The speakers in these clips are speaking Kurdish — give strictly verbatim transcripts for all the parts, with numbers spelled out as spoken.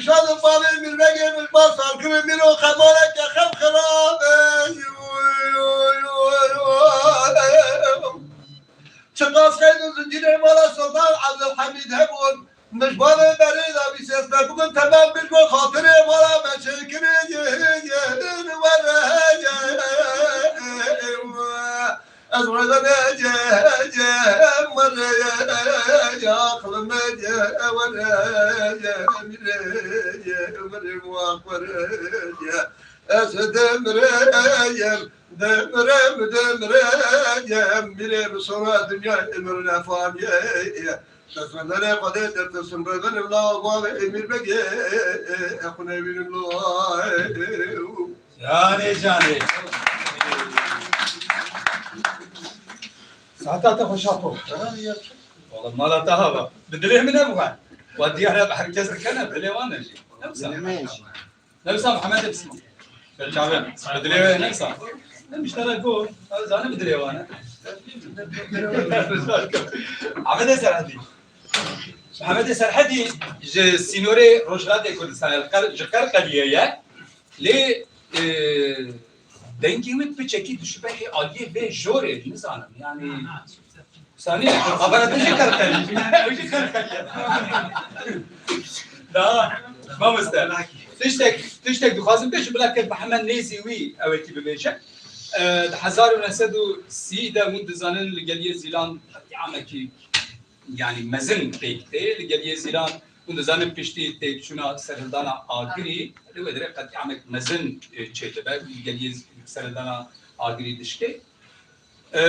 Şadim bavê mîrvegê min ba sarkirê mîro xemaleke xem xirabe. Çiqas qeyd û zincîrê mala Sultan Abdulhamid hebûn. Mij bavê berê da bî sesbek min temam bîr bo xatirê mala me çêkirê ye, ye, ye, were, ye, ye, ye, ye. Ez rêve necem, were, axlim, were, mire, were, were. Ez demreyem, demrem, demreyem, mire bi sona dinya emir nefaniye. Destmenderê Xwedê dertirsin, rêve nimla bavê Emîr Begê, xwe nêbînim lo. Canê, canê. Saeta te xweş, Apo. Wala mala te hava. Bi dilê min nebû. Wa diyar e, herkes dikene, dilê wan e jî. Ne wisa? Dilê me jî. Ne wisa Mihemedê Pisman. Çawe. Bi dilê wê ne wisa. Ne miştere go. Zane bi dilê wan e. Mihemedê Serhedî. Mihemedê Serhedî ji sînorê Rojhilatê Kurdistanê, li Qer-, ji Qerqeliyê ye. Lê, e, dengê wî piçekî dişibe ê aliyê vê jorê, nizanim. Yani, sanî, xebera tu jî Qerqelî. Tu jî Qerqelî. Da, mamoste. Tiştek, tiştek dixwazim bêjim, bila ke bi heme nêzî wî ew ê kî bibêje. E, di hezar û neh sed û sî de hûn dizanin li Geliyê Zîlan qetîamekî yani mezin pêk tê. Li Geliyê Zîlan hûn dizanin piştî têkçûna serhildana Agirî, li wê derê qetîamek mezin, e, çêdibe. Li Geliyê Z-, serhildana Agirî dişkê. E,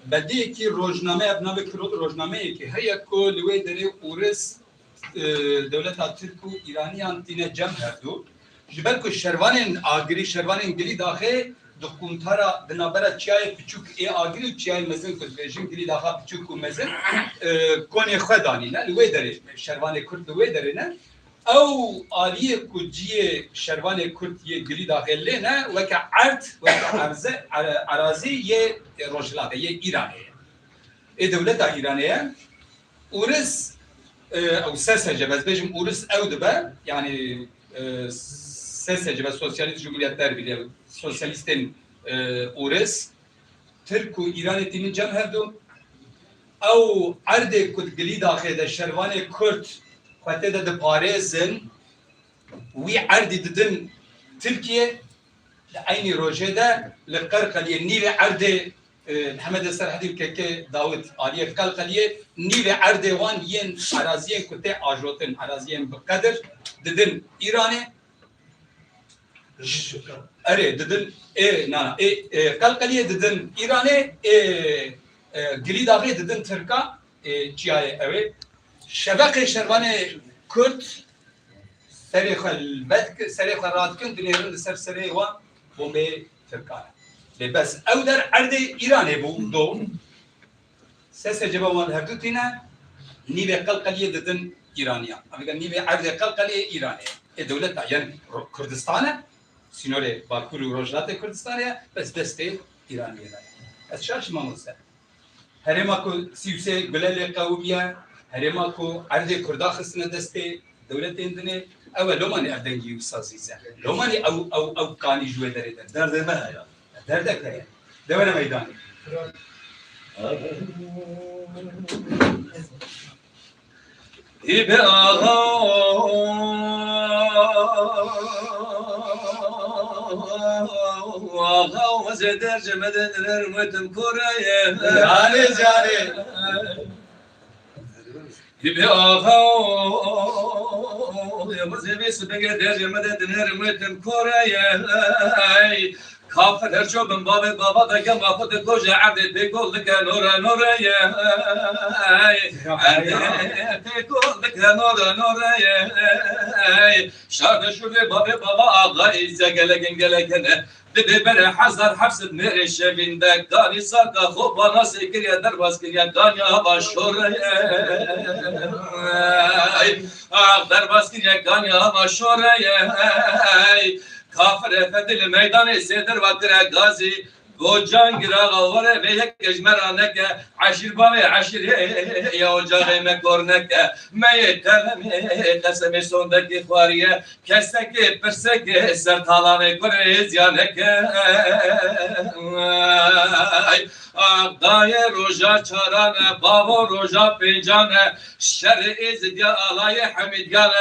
beldiyekî rojnameya bi navê Kirol rojnameyekê heye ku li wê derê Ûris, e, dewleta Tirk û Îraniyan tîne cem hevdu. Ji ber ku şervanên Agirî, şervanên Gilîdaxê di quntara, di navbera çiyayê piçûk ê Agirî û çiyayê mezin ku dibêjin Gilîdaxa piçûk û mezin, e, konê xwe danîne. Li wê derê şervanê Kurd li wê derê ne. Ew aliyê ku ciyê şervanê Kurd yê Gilîdaxê lê ne, weke erd, weke erze, er-, erazî yê Rojhilatê, yê Îranê ye. Ê dewleta Îranê ye. Ûris, e, ew S S C, ez bêjim Ûris ew dibe, yani, e, S S C ve Sosyalist Cumhuriyetler Birliği, sosyalistên, e, Ûris, Tirk û Îranê tînin cem hevdu. Ew erdê ku di Gilîdaxê de şervanê Kurd xwe tê de diparêzin, wî erdî didin Tirkiye, di eynî rojê de li Qerqeliyê nîvê erdê, e, Mihemedê Serhedî û Kekê Dawid aliyê Qelqeliyê, nîvê erdê wan yên eraziyên ku tê ajotin, eraziyên bi qedir didin Îranê. Erê, didin, ê, na, na, ê, ê, Qelqeliyê didin Îranê, ê, e, Gilîdaxê didin Tirka, ê, çiyayê ew ê. Şeveqê şervanê Kurd serê xwe li ve dikin, serê xwe radikin, dinêrin li ser serê wan bombeyê Tirkan e. Lê bes ew der erdê Îranê bû, do. S S C ve wan li hevdu tîne, nîvê Qelqeliyê didin Îraniyan. Ev nîvê erdê Qelqeliyê Îranê ye. Ê dewleta, yani Ro-, Kurdistan e, sînorê Bakur û Rojhilatê Kurdistanê ye, bes destê Îraniyê de. Ez şaş mamoste. Herêma ku sî û sê gule lê qewimiye, herêma ku erdê Kurda xistine destê dewletên dinê, ew e lomanî ev dengî wisa zîz e. Lomanî ew, ew, ew kanî ji wê derê derdibe. Derdê me heye. Derdek heye. De were meydanê. Hîbe axa, axa, wezê dercê me de dinerim wetim koreye. Canê, canê. Hîbe axa, wezê vê sibegê dercê me de dinerim wetim koreye. Kafir her ço bin bavê bava de gema xwe dikoje, erdê pêkol dike nore nore ye. Erdê pêkol dike nore nore ye. Şar de şûrê bavê bava axa îze gelek in gelek hene. Dibê berê hezar heft sed mêrê şevîn de ganî sarka xwe bana sê kiriye derbas kiriye ganî hava şore ye. Ah, derbas kiriye ganî hava şore ye. Kafirê fedî li meydanê sê derva kire gazî. Go Cangir axa were vê yek ji me ra neke, eşîr bavê eşîrê ye, ocaxê me kor neke. Me yê telemê qesemê sondekê xwariye, kesekê pirsekê ser talanê kurê ziya neke. Ax dayê roja çaran e, bavo roja pêncan e, şerê êzidiya alayê hemîdiyan e.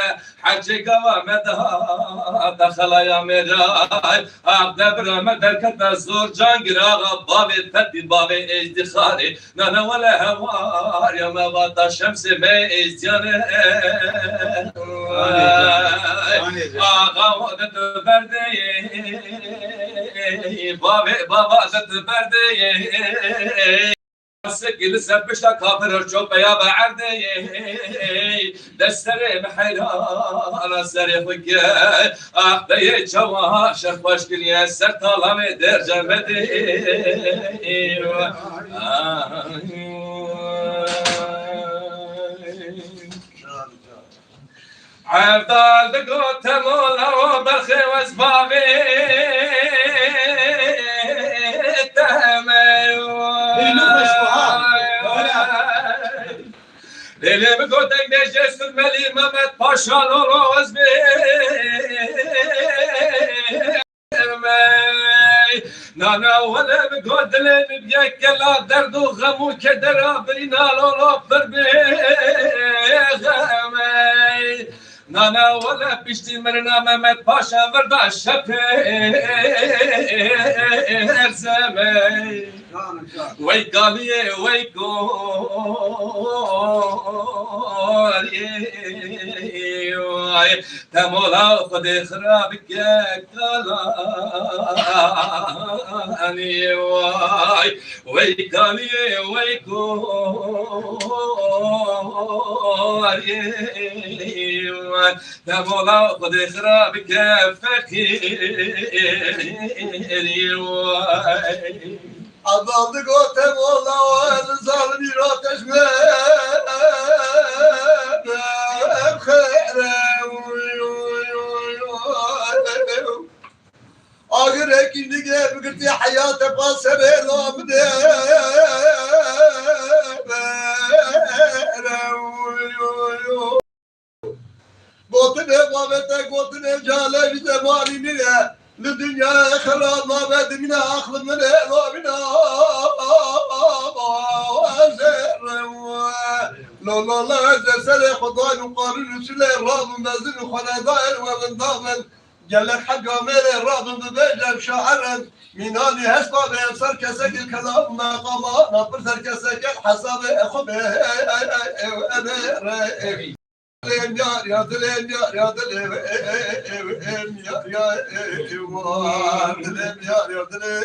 Hecê gava me dihate xelaya mêray, ax debira me derkete zor, Cangir axa bavê Fetî, bavê Êzdî xarê. Nana wele hewariya me vata Şemsê me Êzdiyan e. Axa wade tu berdê, bavê bava de tu berdê. Sekî li ser pişta kafir çopeyaba erdê. Dest serê me heyrana serê xwe ke. Ah beyê çawa şer xweş kiriye ser talanê derce me dê. Ay. Erdal digot, "Te mola o berxê wez bavê te me." Ê, ne xweş bu, ha. Öyle. Lê lê min got, "Deng bêje Surmelî Mehmet Paşa lolo ez bê." Mey. Nana wele bi go dilê min bîye kela derd û xem û kedera birîna lolo pir bê xemey. Nana wele piştî mirina Mehmet Paşa virda şepê erzemey. Wey kaliyê, wey koriyê, wey. Te mola Xwedê xira bike kalanê way. Wey kaliyê, wey koriyê way. Te mola Xwedê xira bike feqîrî way. Azal digote mola, ez zalimî ra te ji me bixêre. Agirekî nigê bigirtî heyate pa serê la bide. Gotinê bavê te, gotinê cale ji zemanî min e. Li dinyayê xirab nabe dimîne axli min e, nabîna. Lo, lo, lo, ez li serê xwe dayim û qarûn û çilê rabim, mezin û xwenedayên we winda bin. Gelek hega mêrê rabin bibêjin şair in. Mînanî hespa bê em ser kesekê kelam meqama, na pir ser kesekê hesabê xwe bê. Dilê yar ya, dilê yar ya, dilê, yar ya, dilê yar ya, dilê.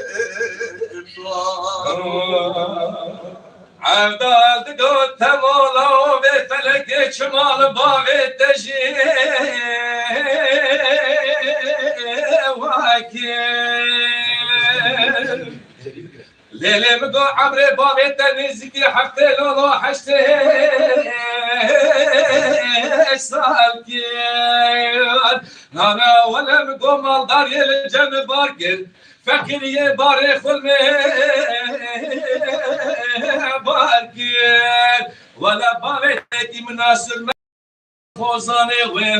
Evdal digot, "Te mola o vê felekê çima li bavê te jî wekî." Lê lê min got, "Emrê bavê te nêzîkî heftê lolo heştê sal kir." Nana wele min got, "Maldariyê li cem bar kir." Feqîriyê barê xwe me bar kir. Wele bavê tekî min nasir me xozanê wê.